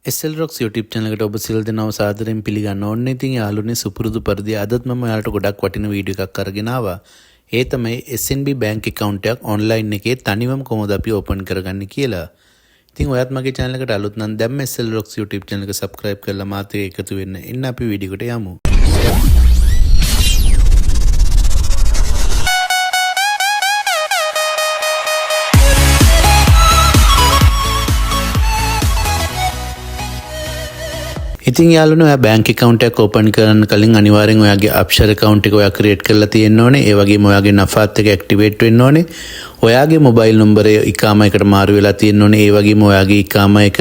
SL Rocks YouTube channel එකට ඔබ සියලු දෙනාව සාදරයෙන් පිළිගන්න ඕනේ. ඉතින් යාළුවනේ, සුපුරුදු පරිදි අදත් මම ඔයාලට ගොඩක් වටින වීඩියෝ එකක් අරගෙන ආවා. ඒ තමයි SNB bank account එකක් ඔන්ලයින් එකේ තනිවම කොහොමද අපි ඕපන් කරගන්නේ කියලා. ඉතින් ඔයත් මගේ channel එකට අලුත් නම් දැන්ම SL Rocks YouTube channel එක subscribe කරලා මාත් එක්ක එකතු වෙන්න. එන්න අපි වීඩියෝ එකට යමු. ඉතින් යාළුවනේ, ඔයා බැංක් ඇකවුන්ට් එකක් ඕපන් කරන්න කලින් අනිවාර්යෙන් ඔයාගේ අබ්ෂර් ඇකවුන්ට් එක ඔයා ක්‍රියේට් කරලා තියෙන්න ඕනේ. ඒ වගේම ඔයාගේ නෆාත් එක ඇක්ටිවේට් වෙන්න ඕනේ. ඔයාගේ මොබයිල් නම්බරය ඉකාම එකට මාරු වෙලා තියෙන්න ඕනේ. ඒ වගේම ඔයාගේ ඉකාම එක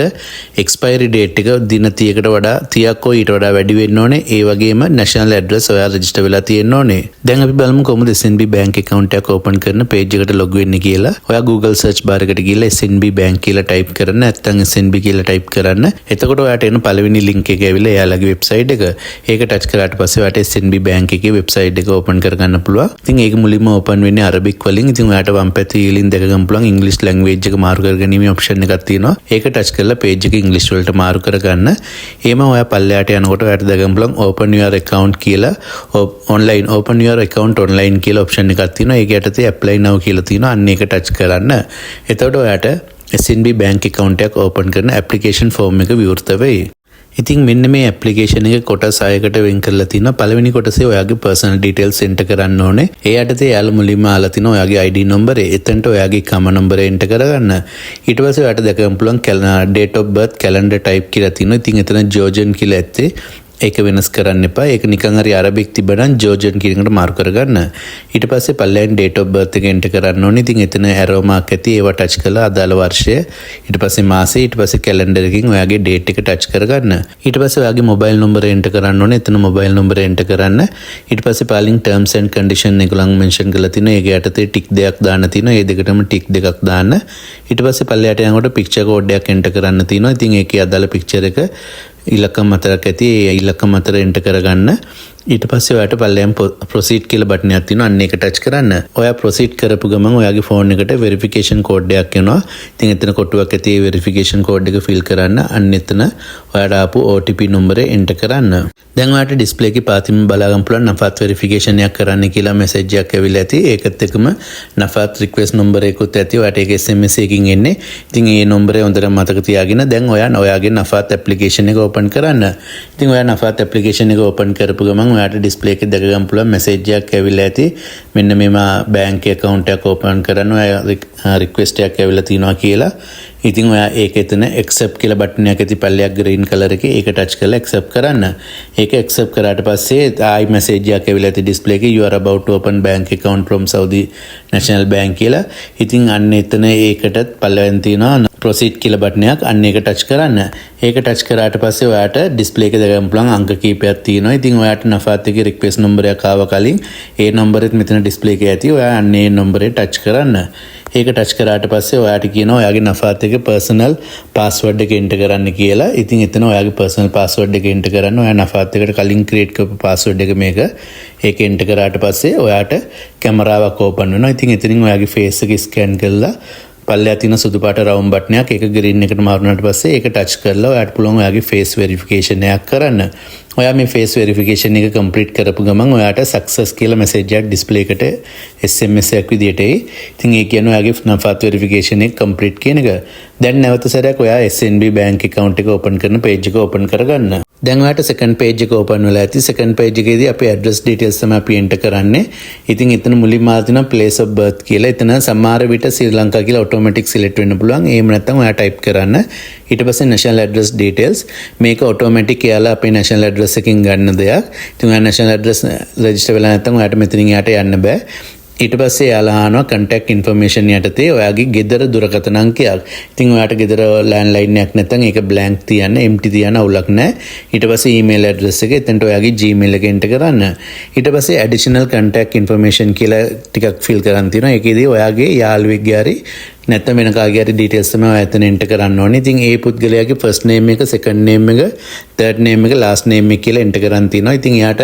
එක්ස්පයරි ඩේට් එක දින 30කට වඩා, 30ක් හෝ ඊට වඩා වැඩි වෙන්න ඕනේ. ඒ වගේම නැෂනල් ඇඩ්‍රස් ඔයා රෙජිස්ටර් වෙලා තියෙන්න ඕනේ. දැන් අපි බලමු කොහොමද SNB bank account එකක් ඕපන් කරන පේජ් එකට ලොග් වෙන්නේ කියලා. ඔයා Google search bar එකට ගිහලා SNB bank කියලා ටයිප් කරන්න, නැත්නම් SNB කියලා ටයිප් කරන්න. එතකොට ඔයාට එන පළවෙනි ලින්ක් එක ඇවිල්ලා එයාලගේ වෙබ්සයිට් එක. ඒක ටච් කරාට පස්සේ ඔයාට SNB bank එකේ වෙබ්සයිට් එක ඕපන් කරගන්න පුළුවන්. ඉතින් ඒක මුලින්ම ඕපන් වෙන්නේ අරබික් වලින්. ඉතින් ඔයාට වම් පැත්තේ ඉහළින් දැක ගන්න පුළුවන් ඉංග්‍රීසි ලැන්ග්වේජ් එක මාරු කරගැනීමේ ඔප්ෂන් එකක් තියෙනවා. ඒක ටච් කරලා පේජ් එක ඉංග්‍රීසි වලට මාරු කරගන්න. එහෙම ඔයා පල්ලෙහාට යනකොට ඔයාට දැක ගන්න පුළුවන් open your account කියලා, online, open your account online කියලා ඔප්ෂන් එකක් තියෙනවා. ඒක යටතේ apply now කියලා තියෙනවා. අන්න ඒක ටච් කරන්න. එතකොට ඔයාට SNB bank account එකක් ඕපන් කරන ඇප්ලිකේෂන් ෆෝම් එක විවෘත වෙයි. ඉතින් මෙන්න මේ ඇප්ලිකේෂන් එක කොටස් හයකට වෙන් කරලා තිනවා. පළවෙනි කොටසේ ඔයාගේ පර්සනල් ඩීටේල්ස් එන්ටර් කරන්න ඕනේ. ඒ යටතේ එයාලා මුලින්ම අහලා තිනවා ඔයාගේ ID නම්බරේ. එතනට ඔයාගේ ඉකාම නම්බරේ එන්ටර් කරගන්න. ඊට පස්සේ ඔයාට දැක ගන්න පුළුවන් date of birth calendar type කියලා තියෙනවා. ඉතින් එතන ජෝර්ජන් කියලා ඇත්තේ. ඒක වෙනස් කරන්න එපා. ඒක නිකන් හරි අරබික් තිබ්බනම් ජෝර්ජන් කියන එකට මාරු කරගන්න. ඊට පස්සේ පල්ලෙන් date of birth එක එන්ටර් කරන්න ඕනේ. ඉතින් එතන ඇරෝ මාක් ඇති, ඒවා ටච් කරලා අදාළ වර්ෂය, ඊට පස්සේ මාසය, ඊට පස්සේ කැලෙන්ඩර් එකකින් ඔයාගේ ඩේට් එක ටච් කරගන්න. ඊට පස්සේ ඔයාගේ මොබයිල් නම්බර් එන්ටර් කරන්න ඕනේ. එතන මොබයිල් නම්බර් එන්ටර් කරන්න. ඊට පස්සේ පහලින් terms and condition ඒගොල්ලන් මෙන්ෂන් කරලා තිනවා. ඒක යටතේ ටික් දෙකක් දාන්න තියෙනවා. ඒ දෙකටම ටික් දෙකක් දාන්න. ඊට පස්සේ පල්ලෙහාට යනකොට පික්චර් කෝඩ් එකක් එන්ටර් කරන්න තියෙනවා. ඉතින් ඒකේ අදාළ පික්චර් එක ඉලක්කම් හතරක් ඇති. ඒ ඉලක්කම් හතර එන්ටර් කරගන්න. ඊට පස්සේ ඔයාට පල්ලෙහාන් ප්‍රොසීඩ් කියලා බටන් එකක් තියෙනවා. අන්න ඒක ටච් කරන්න. ඔයා ප්‍රොසීඩ් කරපු ගමන් ඔයාගේ ෆෝන් එකට වෙරිෆිකේෂන් කෝඩ් එකක් එනවා. ඉතින් එතන කොටුවක් ඇති, ඒ වෙරිෆිකේෂන් කෝඩ් එක ෆිල් කරන්න. අන්න එතන ඔයාට ආපු OTP නම්බරේ එන්ටර් කරන්න. දැන් ඔයාට ඩිස්ප්ලේ එකේ පාතින්ම බලා ගන්න පුළුවන් නෆාත් වෙරිෆිකේෂන් එකක් කරන්න කියලා මැසේජ් එකක් ඇවිල්ලා ඇති. ඒකත් එක්කම නෆාත් රික්වෙස්ට් නම්බර් එකකුත් ඇති. ඔයාට ඒක SMS එකකින් එන්නේ. ඉතින් ඒ නම්බරේ හොඳට මතක තියාගෙන දැන් ඔයා ඔයාගේ නෆාත් ඇප්ලිකේෂන් එක ඕපන් කරන්න. ඉතින් ඔයා නෆාත් ඇප්ලිකේෂන් එක ඕපන් කරපු ගමන් ඔයාට ඩිස්ප්ලේ එකේ දැක ගන්න පුළුවන් මැසේජ් එකක් ඇවිල්ලා ඇති. මෙන්න මෙම බැංක් ඇකවුන්ට් එකක් ඕපන් කරන්න ඔයා රික්වෙස්ට් එකක් ඇවිල්ලා තිනවා කියලා. ඉතින් ඔයා ඒක එතන ඇක්සෙප්ට් කියලා බටන් එකක් ඇති පල්ලෙයක් ග්‍රීන් කලර් එකේ, ඒක ටච් කරලා ඇක්සෙප්ට් කරන්න. ඒක ඇක්සෙප්ට් කරාට පස්සේ ආයි මැසේජ් එකක් ඇවිල්ලා ඇති ඩිස්ප්ලේ එකේ, "You are about to open bank account from Saudi National Bank" කියලා. ඉතින් අන්න එතන ඒකටත් පල්ලෙන් තියෙනවා ප්‍රොසීඩ් කියලා බටන් එකක්. අන්න ඒක ටච් කරන්න. ඒක ටච් කරාට පස්සේ ඔයාට ඩිස්ප්ලේ එක දැක ගන්න පුළුවන් අංක කීපයක් තියෙනවා. ඉතින් ඔයාට නෆාත් එකේ රික්වෙස්ට් නම්බර් එකක් ආව කලින්, ඒ නම්බරෙත් මෙතන ඩිස්ප්ලේ එකේ ඇති. ඔයා අන්න ඒ නම්බරේ ටච් කරන්න. ඒක ටච් කරාට පස්සේ ඔයාට කියනවා ඔයාගේ නෆාත් එකේ පර්සනල් පාස්වර්ඩ් එක එන්ටර් කරන්න කියලා. ඉතින් එතන ඔයාගේ පර්සනල් පාස්වර්ඩ් එක එන්ටර් කරන්න. ඔයා නෆාත් එකට කලින් ක්‍රියේට් කරපු පාස්වර්ඩ් එක මේක. ඒක එන්ටර් කරාට පස්සේ ඔයාට කැමරාවක් ඕපන් වෙනවා. ඉතින් එතනින් ඔයාගේ ෆේස් එක ස්කෑන් කරලා පල්ලෙහා තියෙන සුදු පාට රවුම් බටන් එකක්, ඒක ග්‍රීන් එකට මාරු වුණාට පස්සේ ඒක ටච් කරලා ඔයාට පුළුවන් ඔයාගේ ෆේස් වෙරිෆිකේෂන් එකක් කරන්න. ඔයා මේ ෆේස් වෙරිෆිකේෂන් එක කම්ප්ලීට් කරපු ගමන් ඔයාට සක්සස් කියලා මැසේජ් එකක් ඩිස්ප්ලේ එකට SMS එකක් විදියට එයි. ඉතින් ඒ කියන්නේ ඔයාගේ නෆාත් වෙරිෆිකේෂන් එක කම්ප්ලීට් කියන එක. දැන් නැවත සැරයක් ඔයා SNB bank account එක ඕපන් කරන පේජ් එක ඕපන් කරගන්න. දැන් ඔයාට සෙකන්ඩ් පේජ් එක ඕපන් වෙලා ඇති. සෙකන්ඩ් පේජ් එකේදී අපේ ඇඩ්‍රස් ඩීටේල්ස් තමයි අපි එන්ටර් කරන්නේ. ඉතින් එතන මුලින්ම ආලා තියෙනවා place of birth කියලා. එතන සමහර විට ශ්‍රී ලංකා කියලා ඔටෝමැටික් සිලෙක්ට් වෙන්න පුළුවන්. එහෙම නැත්නම් ඔයා ටයිප් කරන්න. ඊට පස්සේ national address details, මේක ඔටෝමැටික් එයාලා අපේ national address එකකින් ගන්න දෙයක්. ඉතින් ඔයා national address register වෙලා නැත්නම් ඔයාට මෙතනින් එහාට යන්න බෑ. ඊට පස්සේ එයාලා අහනවා කන්ටැක්ට් ඉන්ෆර්මේෂන් යටතේ ඔයාගේ ගෙදර දුරකථන අංකයක්. ඉතින් ඔයාට ගෙදර ලෑන්ඩ්ලයින් එකක් නැත්නම් ඒක බ්ලැන්ක් තියන්න, එම්ටි තියන්න, අවුලක් නැහැ. ඊට පස්සේ ඊමේල් ඇඩ්‍රස් එක, එතනට ඔයාගේ Gmail එක එන්ටර් කරන්න. ඊට පස්සේ ඇඩිෂනල් කන්ටැක්ට් ඉන්ෆර්මේෂන් කියලා ටිකක් ෆිල් කරන් තියෙනවා. ඒකෙදී ඔයාගේ යාළුවෙක්ගේ හරි නැත්නම් වෙන කාගේ හරි ඩීටේල්ස් තමයි ඔයා එතන එන්ටර් කරන්න ඕනේ. ඉතින් ඒ පුද්ගලයාගේ ෆස්ට් නේම් එක, සෙකන්ඩ් නේම් එක, තර්ඩ් නේම් එක, ලාස්ට් නේම් එක කියලා එන්ටර් කරන් තියෙනවා. ඉතින් එයාට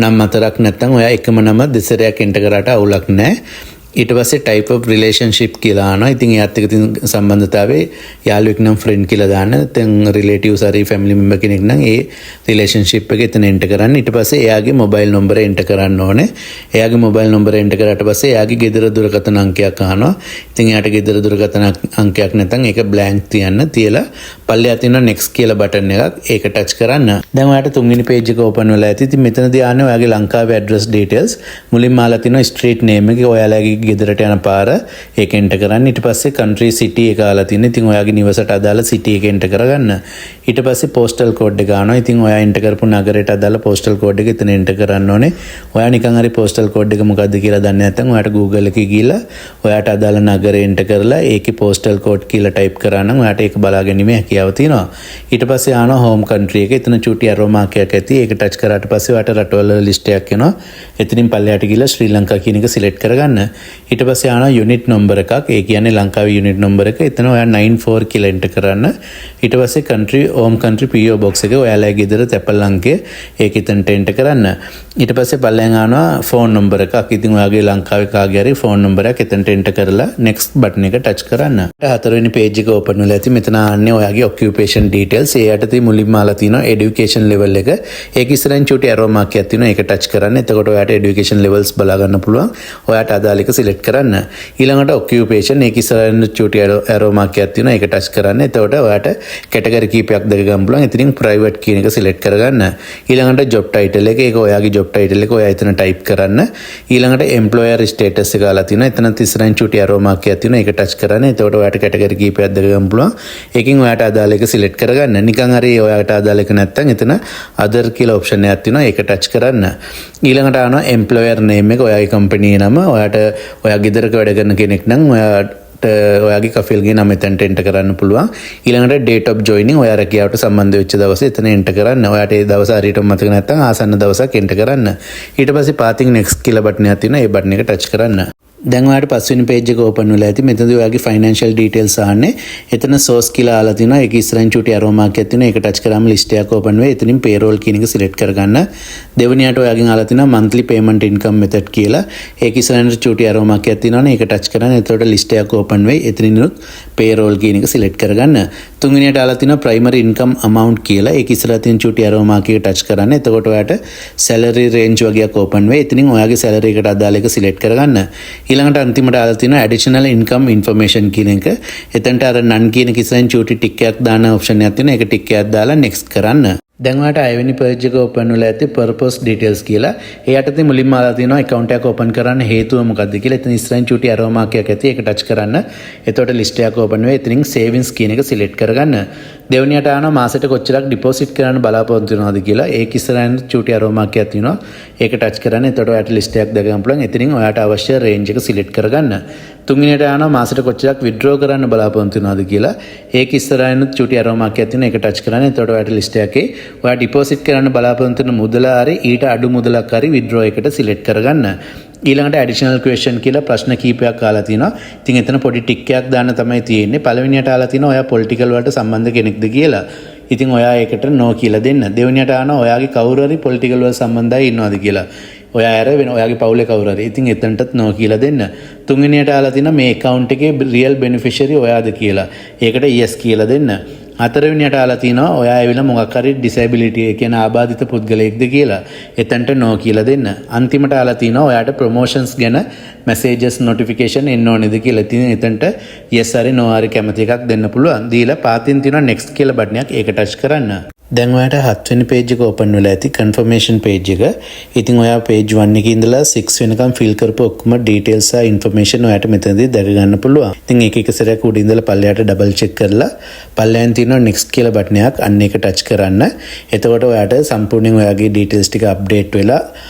නම් හතරක් නැත්නම් ඔයා එකම නම දෙසරයක් එන්ටර් කරාට අවුලක් නැහැ. ඊට පස්සේ type of relationship කියලා අහනවා. ඉතින් එයාත් එක්ක තියෙන සම්බන්ධතාවයේ යාළුවෙක් නම් friend කියලා දාන්න. නැත්නම් relatives හරි family member කෙනෙක් නම් ඒ relationship එක එතන එන්ටර් කරන්න. ඊට පස්සේ එයාගේ මොබයිල් නම්බරය එන්ටර් කරන්න ඕනේ. එයාගේ මොබයිල් නම්බරය එන්ටර් කරාට පස්සේ එයාගේ ගෙදර දුරකථන අංකයක් අහනවා. ඉතින් එයාට ගෙදර දුරකථන අංකයක් නැත්නම් ඒක බ්ලැන්ක් තියන්න. තියලා පල්ලෙහා තියෙන next කියලා බටන් එකක්, ඒක ටච් කරන්න. දැන් ඔයාට තුන්වෙනි පේජ් එක ඕපන් වෙලා ඇති. ඉතින් මෙතනදී ආන්නේ ඔයාගේ ලංකාවේ ඇඩ්‍රස් ඩීටේල්ස්. මුලින්ම අහලා තිනවා ස්ට්‍රීට් නේම් එක, ඔයාලගේ ගෙදරට යන පාර, ඒක එන්ටර් කරන්න. ඊට පස්සේ කන්ට්‍රි සිටි එක අහලා තියෙනවා. ඉතින් ඔයාගේ නිවසට අදාළ සිටි එක එන්ටර් කරගන්න. ඊට පස්සේ පෝස්ටල් කෝඩ් එක අහනවා. ඉතින් ඔයා එන්ටර් කරපු නගරයට අදාළ පෝස්ටල් කෝඩ් එක එතන එන්ටර් කරන්න ඕනේ. ඔයා නිකන් හරි පෝස්ටල් කෝඩ් එක මොකද්ද කියලා දන්නේ නැත්නම් ඔයාට Google එකේ ගිහිල්ලා ඔයාට අදාළ නගරය එන්ටර් කරලා ඒකේ පෝස්ටල් කෝඩ් කියලා ටයිප් කරා නම් ඔයාට ඒක බලා ගැනීමේ හැකියාව තියෙනවා. ඊට පස්සේ අහනවා හෝම් කන්ට්‍රි එක. එතන චූටි ඇරෝ මාක් එකක් ඇති. ඒක ටච් කරාට පස්සේ ඔයාට රටවල් වල ලිස්ට් එකක් එනවා. එතනින් පල්ලෙහාට ගිහිල්ලා ශ්‍රී ලංකා කියන එක සිලෙක්ට් කරගන්න. ඊට පස්සේ අහනවා යුනිට් නම්බර් එකක්. ඒ කියන්නේ ලංකාවේ යුනිට් නම්බර් එක. එතන ඔයා 94 කියලා එන්ටර් කරන්න. ඊට පස්සේ country, home country PO box එක, ඔයාලගේ ගෙදර තැපල් අංකය, ඒක එතනට එන්ටර් කරන්න. ඊට පස්සේ පල්ලෙහාන් අහනවා ෆෝන් නම්බර් එකක්. ඉතින් ඔයාගේ ලංකාවේ කාගේ හරි ෆෝන් නම්බර් එකක් එතනට එන්ටර් කරලා next button එක ටච් කරන්න. හතරවෙනි පේජ් එක ඕපන් වෙලා ඇති. මෙතන අහන්නේ ඔයාගේ ඔකියුපේෂන් ඩීටේල්ස්. ඒ යටතේ මුලින්ම අහලා තියෙනවා එඩියුකේෂන් ලෙවල් එක. ඒක ඉස්සරහින් චූටි ඇරෝ මාක් එකක් තියෙනවා. ඒක ටච් කරන්න. එතකොට ඔයාට එඩියුකේෂන් ලෙවල්ස් බලා ගන්න පුළුවන්. ඔයාට අදාළ එක සිලෙක්ට් කරන්න. ඊළඟට ඔකියුපේෂන්, ඒක ඉස්සරහින් චූටි ඇරෝ මාක් එකක් තියෙනවා. ඒක ටච් කරන්න. එතකොට ඔයාට කැටගරි කීපයක් දැක ගන්න පුළුවන්. එතනින් ප්‍රයිවට් කියන එක සිලෙක්ට් කරගන්න. ඊළඟට ජොබ් ටයිටල් එක, ඒක ඔයාගේ ජොබ් ටයිටල් එක ඔයා එතන ටයිප් කරන්න. ඊළඟට එම්ප්ලොයර් ස්ටේටස් එක අහලා තියෙනවා. එතනත් ඉස්සරහින් චූටි ඇරෝ මාක් එකක් තියෙනවා. ඒක ටච් කරන්න. එතකොට ඔයාට කැටගරි කීපයක් දැක ගන්න පුළුවන්. ඒකෙන් ඔයාට අදාළ එක සිලෙක්ට් කරගන්න. නිකන් හරි ඔයාට අදාළ එක නැත්නම් එතන අදර් කියලා ඔප්ෂන් එකක් තියෙනවා. ඒක ටච් කරන්න. ඊළඟට අහනවා එම්ප්ලොයර් නේම් එක, ඔයාගේ කම්පැනි නම. ඔයාට ඔයා ගෙදරක වැඩ කරන කෙනෙක් නම් ඔයාට ඔයාගේ කෆිල්ගේ නම එතනට එන්ටර් කරන්න පුළුවන්. ඊළඟට date of joining, ඔයා රැකියාවට සම්බන්ධ වෙච්ච දවස එතන එන්ටර් කරන්න. ඔයාට ඒ දවස හරියටම මතක නැත්නම් ආසන්න දවසක් එන්ටර් කරන්න. ඊට පස්සේ පාතින් next කියලා බටන් එකක් තියෙනවා. ඒ බටන් එක ටච් කරන්න. දැන් ඔයාට පස්වෙනි පේජ් එක ඕපන් වෙලා ඇති. මෙතනදී ඔයාගේ ෆයිනෑන්ෂල් ඩීටේල්ස් අහන්නේ. එතන සෝස් කියලා අහලා තිනවා. ඒක ඉස්සරහින් චූටි ඇරෝ මාක් එකක් තියෙනවා. ඒක ටච් කරාම ලිස්ට් එකක් ඕපන් වෙයි. එතනින් පේරෝල් කියන එක සිලෙක්ට් කරගන්න. දෙවෙනියට ඔයාගෙන් අහලා තිනවා මන්ත්ලි පේමන්ට් ඉන්කම් මෙතඩ් කියලා. ඒක ඉස්සරහින් චූටි ඇරෝ මාක් එකක් තියෙනවනේ. ඒක ටච් කරන්න. එතකොට ලිස්ට් එකක් ඕපන් වෙයි. එතනිනුත් පේරෝල් කියන එක සිලෙක්ට් කරගන්න. තුන්වෙනියට අහලා තිනවා ප්‍රයිමරි ඉන්කම් amount කියලා. ඒක ඉස්සරහ තියෙන චූටි ඇරෝ මාක් එක ටච් කරන්න. එතකොට ඔයාට සැලරි රේන්ජ් වගේක් ඕපන් වෙයි. එතනින් ඔයාගේ සැලරි එකට අදාළ එක සිලෙක්ට් කරගන්න. ඊළඟට අන්තිමට අහලා තියෙනවා ඇඩිෂනල් ඉන්කම් ඉන්ෆර්මේෂන් කියන එක. එතනට අර නන් කියන කිසියම් චූටි ටික් එකක් දාන ඔප්ෂන් එකක් තියෙනවා. ඒක ටික් එකක් දාලා නෙක්ස්ට් කරන්න. දැන් ඔයාලට හයවෙනි පේජ් එක ඕපන් වෙලා ඇති පර්පස් ඩීටේල්ස් කියලා. ඒ යටතේ මුලින්ම අහලා තියෙනවා ඇකවුන්ට් එකක් ඕපන් කරන්න හේතුව මොකද්ද කියලා. එතන ඉස්සරහින් චූටි ඇරෝ මාක් එකක් ඇති. ඒක ටච් කරන්න. එතකොට ලිස්ට් එකක් ඕපන් වෙයි. එතනින් සේවින්ග්ස් කියන එක සිලෙක්ට් කරගන්න. දෙවෙනියට අහනවා මාසෙට කොච්චරක් ඩිපොසිට් කරන්න බලාපොරොත්තු වෙනවද කියලා. ඒක ඉස්සරහින් චූටි ඇරෝ මාක් එකක් තියෙනවා. ඒක ටච් කරන්න. එතකොට ඔයාලට ලිස්ට් එකක් දැක ගන්න පුළුවන්. එතනින් ඔයාට අවශ්‍ය රේන්ජ් එක සිලෙක්ට් කරගන්න. තුන්වෙනියට අහනවා මාසෙට කොච්චරක් විත්ඩ්‍රෝ කරන්න බලාපොරොත්තු වෙනවද කියලා. ඒක ඉස්සරහින් චූටි ඇරෝ මාක් එකක් තියෙනවා. ඒක ටච් කරන්න. එතකොට ඔයාට ලිස්ට් එකේ ඔයා ඩිපොසිට් කරන්න බලාපොරොත්තු වෙන මුදල හරි ඊට අඩු මුදලක් හරි විත්ඩ්‍රෝ එකට සිලෙක්ට් කරගන්න. ඊළඟට ඇඩිෂනල් ක්වෙස්චන් කියලා ප්‍රශ්න කීපයක් අහලා තිනවා. ඉතින් එතන පොඩි ටික් එකක් දාන්න තමයි තියෙන්නේ. පළවෙනියට අහලා තිනවා ඔයා පොලිටිකල් වලට සම්බන්ධ කෙනෙක්ද කියලා. ඉතින් ඔයා ඒකට නෝ කියලා දෙන්න. දෙවෙනියට අහනවා ඔයාගේ කවුරු හරි පොලිටිකල් වල සම්බන්ධයි ඉන්නවද කියලා. ඔයා ඇර වෙන ඔයාගේ පවුලේ කවුරු හරි. ඉතින් එතනටත් නෝ කියලා දෙන්න. තුන්වෙනියට අහලා තිනවා මේ ඇකවුන්ට් එකේ රියල් බෙනිෆිෂරි ඔයාද කියලා. ඒකට yes කියලා දෙන්න. හතරවෙනියට අහලා තිනවා ඔයා ඇවිල්ලා මොකක් හරි ඩිසැබිලිටි, ඒ කියන්නේ ආබාධිත පුද්ගලයෙක්ද කියලා. එතනට නෝ කියලා දෙන්න. අන්තිමට අහලා තිනවා ඔයාට ප්‍රොමෝෂන්ස් ගැන මැසේජස් නොටිෆිකේෂන් එන්න ඕනේද කියලා. ඉතින් එතනට yes හරි නෝ හරි කැමති එකක් දෙන්න පුළුවන්. දීලා පාතින් තියෙනවා next කියලා බටන් එකක්, ඒක ටච් කරන්න. දැන් ඔයාට හත්වෙනි පේජ් එක ඕපන් වෙලා ඇති, කන්ෆර්මේෂන් පේජ් එක. ඉතින් ඔයා පේජ් 1 එකේ ඉඳලා 6 වෙනකම් ෆිල් කරපු ඔක්කොම ඩීටේල්ස් සහ ඉන්ෆර්මේෂන් ඔයාට මෙතනදී දැක ගන්න පුළුවන්. ඉතින් ඒක එක සැරයක් උඩ ඉඳලා පල්ලෙහාට ඩබල් චෙක් කරලා පල්ලෙහාන් තියෙනවා next කියලා බටන් එකක්, අන්න ඒක ටච් කරන්න. එතකොට ඔයාට සම්පූර්ණයෙන් ඔයාගේ ඩීටේල්ස් ටික අප්ඩේට් වෙලා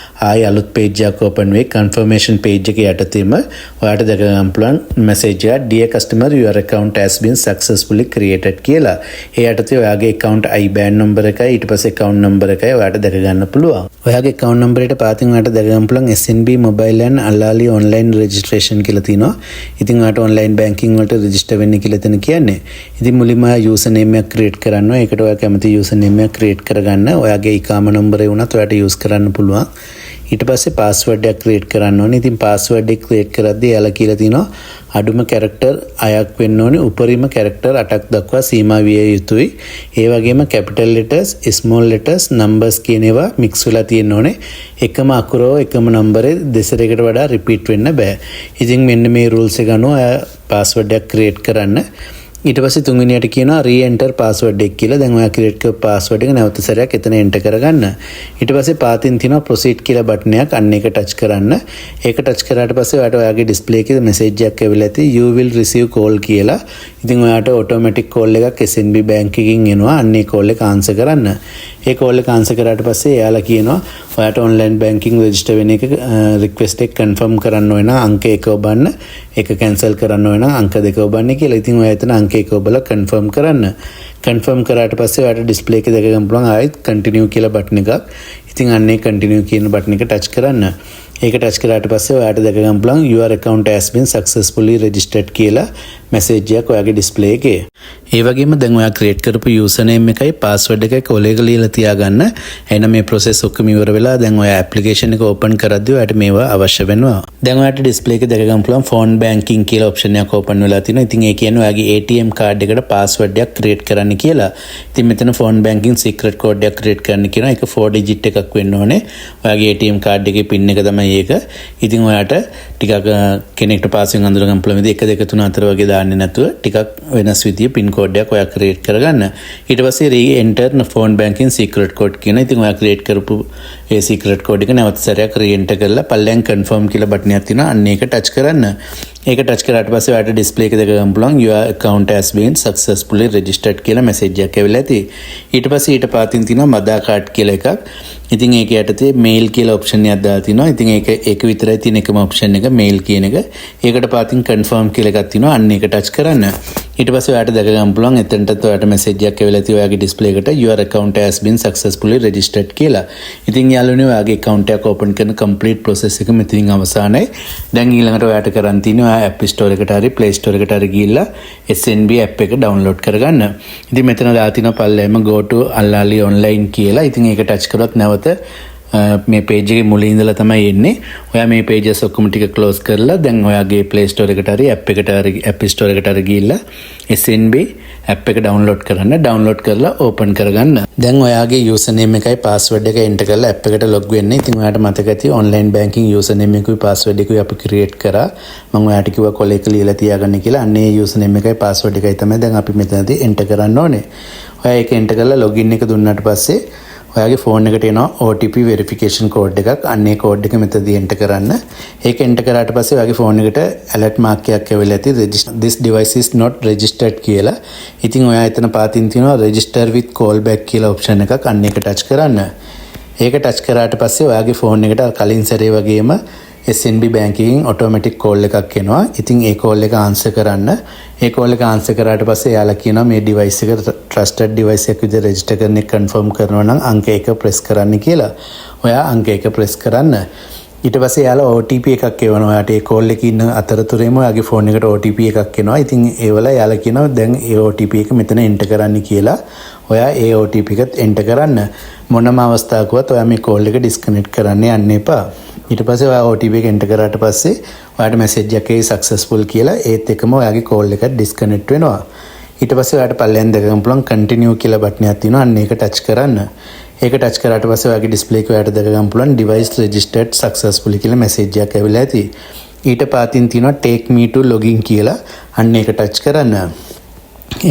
ආයි අලුත් පේජ් එකක් ඕපන් වෙයි. කන්ෆර්මේෂන් පේජ් එක යටතේම ඔයාට දැක ගන්න පුළුවන් මැසේජ් එකක්, "Dear customer, your account has been successfully created" කියලා. ඒ යටතේ ඔයාගේ account IBAN number එකයි ඊට පස්සේ account number එකයි ඔයාට දැක ගන්න පුළුවන්. ඔයාගේ account number එකට පාතින් ඔයාට දැක ගන්න පුළුවන් SNB mobile and Al Ahli online registration කියලා තියෙනවා. ඉතින් ඔයාට online banking වලට register වෙන්න කියලා එතන කියන්නේ. ඉතින් මුලින්ම ඔයා user name එකක් create කරන්න ඕනේ. ඒකට ඔයා කැමති user name එකක් create කරගන්න. ඔයාගේ ඉකාම නම්බරේ වුණත් ඔයාට use කරන්න පුළුවන්. ඊට පස්සේ පාස්වර්ඩ් එකක් ක්‍රියේට් කරන්න ඕනේ. ඉතින් පාස්වර්ඩ් එක ක්‍රියේට් කරද්දී එයාලා කියලා තිනවා අඩුම කැරක්ටර් 6ක් වෙන්න ඕනේ, උපරිම කැරක්ටර් 8ක් දක්වා සීමා විය යුතුයි. ඒ වගේම capital letters, small letters, numbers කියන ඒවා මික්ස් වෙලා තියෙන්න ඕනේ. එකම අකුර එකම නම්බරේ දෙසරයකට වඩා රිපීට් වෙන්න බෑ. ඉතින් මෙන්න මේ රූල්ස් එක අනුව ඔයා පාස්වර්ඩ් එකක් ක්‍රියේට් කරන්න. ඊට පස්සේ තුන්වෙනියට කියනවා රීඑන්ටර් පාස්වර්ඩ් එක කියලා. දැන් ඔයා ක්‍රියේට් කරපු පාස්වර්ඩ් එක නැවත සැරයක් එතන එන්ටර් කරගන්න. ඊට පස්සේ පාතින් තියෙනවා ප්‍රොසීඩ් කියලා බටන් එකක්. අන්න ඒක ටච් කරන්න. ඒක ටච් කරාට පස්සේ ඔයාට ඔයාගේ ඩිස්ප්ලේ එකේ මැසේජ් එකක් ඇවිල්ලා ඇති "You will receive call" කියලා. ඉතින් ඔයාට ඔටෝමැටික් කෝල් එකක් SNB bank එකකින් එනවා. අන්න ඒ කෝල් එක ආන්සර් කරන්න. ඒ කෝල් එක ආන්සර් කරාට පස්සේ එයාලා කියනවා ඔයාට ඔන්ලයින් බැංකින් රෙජිස්ටර් වෙන එක රික්වෙස්ට් එක කන්ෆර්ම් කරන්න ඕන නම් අංක 1 ඔබන්න, ඒක කැන්සල් කරන්න ඕන නම් අංක 2 ඔබන්න කියලා. ඉතින් ඔයා එතන අංක 1 ඔබලා කන්ෆර්ම් කරන්න. කන්ෆර්ම් කරාට පස්සේ ඔයාට ඩිස්ප්ලේ එකේ දැක ගන්න පුළුවන් ආයෙත් කන්ටිනියු කියලා බටන් එකක්. ඉතින් අන්න ඒ කන්ටිනියු කියන බටන් එක ටච් කරන්න. ඒක ටච් කරාට පස්සේ ඔයාට දැක ගන්න පුළුවන් "Your account has been successfully registered" කියලා මැසේජ් එකක් ඔයාගේ ඩිස්ප්ලේ එකේ. ඒ වගේම දැන් ඔයා ක්‍රියේට් කරපු යූසර් නේම් එකයි පාස්වර්ඩ් එකයි කොලේක ලියලා තියාගන්න. එහෙනම් මේ ප්‍රොසෙස් ඔක්කොම ඉවර වෙලා දැන් ඔයා ඇප්ලිකේෂන් එක ඕපන් කරද්දී ඔයාට මේවා අවශ්‍ය වෙනවා. දැන් ඔයාට ඩිස්ප්ලේ එක දැක ගන්න පුළුවන් ෆෝන් බැංකින් කියලා ඔප්ෂන් එකක් ඕපන් වෙලා තිනවා. ඉතින් ඒ කියන්නේ ඔයාගේ ATM card එකට පාස්වර්ඩ් එකක් ක්‍රියේට් කරන්න කියලා. ඉතින් මෙතන ෆෝන් බැංකින් සීක්‍රට් කෝඩ් එකක් ක්‍රියේට් කරන්න කියනවා. ඒක 4 ඩිජිට් එකක් වෙන්න ඕනේ. ඔයාගේ ATM card එකේ පින් එක තමයි ඒක. ඉතින් ඔයාට ටිකක් කෙනෙක්ට පාසෙන් අඳුර ගන්න පුළුවන් විදිහ 1 2 3 4 වගේ දාන්නේ නැතුව ටිකක් වෙනස් විදිය පින් කෝඩ් එකක් ඔයා ක්‍රියේට් කරගන්න. ඊට පස්සේ re-enter phone banking secret code කියන. ඉතින් ඔයා ක්‍රියේට් කරපු ඒ සීක්‍රට් කෝඩ් එක නැවත සැරයක් re-enter කරලා පල්ලෙන් කන්ෆර්ම් කියලා බටන් එකක් තියෙනවා. අන්න ඒක ටච් කරන්න. ඒක ටච් කරාට පස්සේ ඔයාට ඩිස්ප්ලේ එක දැක ගන්න පුළුවන් "Your account has been successfully registered" කියලා මැසේජ් එකක් ඇවිල්ලා ඇති. ඊට පස්සේ ඊට පාතින් තියෙනවා මදා කාඩ් කියලා එකක්. ඉතින් ඒක යටතේ මේල් කියලා ඔප්ෂන් එකක් දාලා තිනවා. ඉතින් ඒක ඒක විතරයි තියෙන එකම ඔප්ෂන් එක මේල් කියන එක. ඒකට පාතින් කන්ෆර්ම් කියලා එකක් තියෙනවා. අන්න ඒක ටච් කරන්න. ඊට පස්සේ ඔයාට දැක ගන්න පුළුවන් එතනටත් ඔයාට මැසේජ් එකක් ඇවිල්ලා තියෙනවා ඔයාගේ ඩිස්ප්ලේ එකට "Your account has been successfully registered" කියලා. ඉතින් යාළුවනේ, ඔයාගේ account එකක් ඕපන් කරන කම්ප්ලීට් ප්‍රොසෙස් එක මෙතනින් අවසానයි. දැන් ඊළඟට ඔයාට කරන් තියෙන්නේ ඔයා App Store එකට හරි Play Store එකට හරි ගිහිල්ලා SNB app එක ඩවුන්ලෝඩ් කරගන්න. ඉතින් මෙතන දාලා තිනවා පල්ලෙහාම "Go to Al Ahli online" කියලා. ඉතින් ඒක ටච් කරොත් නැවත මේ පේජ් එකේ මුලින් ඉඳලා තමයි එන්නේ. ඔයා මේ පේජස් ඔක්කොම ටික ක්ලෝස් කරලා දැන් ඔයාගේ Play Store එකට හරි ඇප් එකට හරි App Store එකට හරි ගිහිල්ලා SNB app එක ඩවුන්ලෝඩ් කරන්න. ඩවුන්ලෝඩ් කරලා ඕපන් කරගන්න. දැන් ඔයාගේ යූසර් නේම් එකයි පාස්වර්ඩ් එකයි එන්ටර් කරලා ඇප් එකට ලොග් වෙන්න. ඉතින් ඔයාට මතක ඇති ඔන්ලයින් බැංකින් යූසර් නේම් එකකුයි පාස්වර්ඩ් එකකුයි අපි ක්‍රියේට් කරා. මම ඔයාට කිව්වා කොලේක ලියලා තියාගන්න කියලා. අන්න ඒ යූසර් නේම් එකයි පාස්වර්ඩ් එකයි තමයි දැන් අපි මෙතනදී එන්ටර් කරන්න ඕනේ. ඔයා ඒක එන්ටර් කරලා ලොගින් එක දුන්නාට පස්සේ ඔයාගේ ෆෝන් එකට එනවා OTP verification code එකක්. අන්න ඒ කෝඩ් එක මෙතනදී එන්ටර් කරන්න. ඒක එන්ටර් කරාට පස්සේ ඔයාගේ ෆෝන් එකට ඇලර්ට් මාක් එකක් ඇවිල්ලා ඇති "This device is not registered" කියලා. ඉතින් ඔයා එතන පාතින් තියෙනවා "Register with call back" කියලා ඔප්ෂන් එකක්. අන්න ඒක ටච් කරන්න. ඒක ටච් කරාට පස්සේ ඔයාගේ ෆෝන් එකට කලින් සැරේ වගේම SNB bank එකෙන් ඔටෝමැටික් කෝල් එකක් එනවා. ඉතින් ඒ කෝල් එක ආන්සර් කරන්න. ඒ කෝල් එක ආන්සර් කරාට පස්සේ එයාලා කියනවා මේ ඩිවයිස් එක ට්‍රස්ටඩ් ඩිවයිස් එකක් විදිහට රෙජිස්ටර් කරන එක කන්ෆර්ම් කරනවා නම් අංක 1 ප්‍රෙස් කරන්න කියලා. ඔයා අංක 1 ප්‍රෙස් කරන්න. ඊට පස්සේ එයාලා OTP එකක් එවනවා. ඔයාට ඒ කෝල් එකේ ඉන්න අතරතුරේම ඔයාගේ ෆෝන් එකට OTP එකක් එනවා. ඉතින් ඒවල එයාලා කියනවා දැන් ඒ OTP එක මෙතන එන්ටර් කරන්න කියලා. ඔයා ඒ OTP එකත් එන්ටර් කරන්න. මොනම අවස්ථාවකවත් ඔයා මේ කෝල් එක ඩිස්කනෙක්ට් කරන්න යන්න එපා. ඊට පස්සේ ඔයා OTP එක එන්ටර් කරාට පස්සේ ඔයාට මැසේජ් එකක් එයි සක්සස්ෆුල් කියලා. ඒත් එක්කම ඔයාගේ කෝල් එක ඩිස්කනෙක්ට් වෙනවා. ඊට පස්සේ ඔයාට පල්ලෙන් දැක ගන්න පුළුවන් කන්ටිනියු කියලා බටන් එකක් තියෙනවා. අන්න ඒක ටච් කරන්න. ඒක ටච් කරාට පස්සේ ඔයාගේ ඩිස්ප්ලේ එක ඔයාට දැක ගන්න පුළුවන් "Device registered successfully" කියලා මැසේජ් එකක් ඇවිල්ලා ඇති. ඊට පාතින් තියෙනවා "Take me to login" කියලා. අන්න ඒක ටච් කරන්න.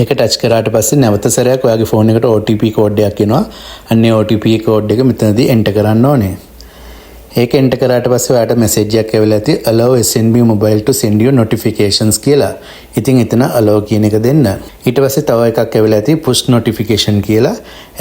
ඒක ටච් කරාට පස්සේ නැවත සැරයක් ඔයාගේ ෆෝන් එකට OTP code එකක් එනවා. අන්න ඒ OTP code එක මෙතනදී එන්ටර් කරන්න ඕනේ. ඒක එන්ටර් කරාට පස්සේ ඔයාට මැසේජ් එකක් ඇවිල්ලා ඇති "Allow SNB mobile to send you notifications" කියලා. ඉතින් එතන allow කියන එක දෙන්න. ඊට පස්සේ තව එකක් ඇවිල්ලා ඇති push notification කියලා.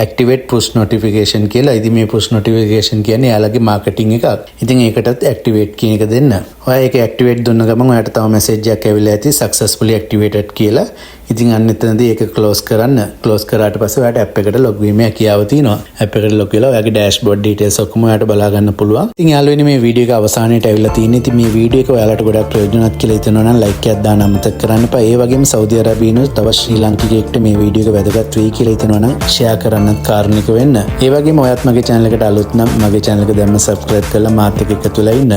"Activate push notification" කියලා. ඉතින් මේ push notification කියන්නේ එයාලගේ මාකටිං එකක්. ඉතින් ඒකටත් activate කියන එක දෙන්න. ඔයා ඒක activate දුන්න ගමන් ඔයාට තව මැසේජ් එකක් ඇවිල්ලා ඇති "Successfully activated" කියලා. ඉතින් අන්න එතනදී ඒක ක්ලෝස් කරන්න. ක්ලෝස් කරාට පස්සේ ඔයාට ඇප් එකට ලොග් වීමේ හැකියාව තියෙනවා. ඇප් එකට ලොග් වෙලා ඔයාගේ ඩෑෂ්බෝඩ් ඩීටේල්ස් ඔක්කොම ඔයාට බලා ගන්න පුළුවන්. ඉතින් යාළුවනේ, මේ වීඩියෝ එක අවසානයට ඇවිල්ලා තියෙන්නේ. ඉතින් මේ වීඩියෝ එක ඔයාලට ගොඩක් ප්‍රයෝජනවත් කියලා හිතනවා නම් ලයික් එකක් දාන්න අමතක කරන්න එපා. කරන්න එපා. ඒ වගේම සෞදි අරාබියේ ඉන්න තවත් ශ්‍රී ලාංකිකයෙක්ට මේ වීඩියෝ එක වැදගත් වෙයි කියලා හිතනවා නම් ෂෙයා කරන්නත් කාරුණික වෙන්න. ඒ වගේම ඔයත් මගේ channel එකට අලුත් නම් මගේ channel එක දැන්ම subscribe කරලා මාත් එක්ක එකතු වෙලා ඉන්න.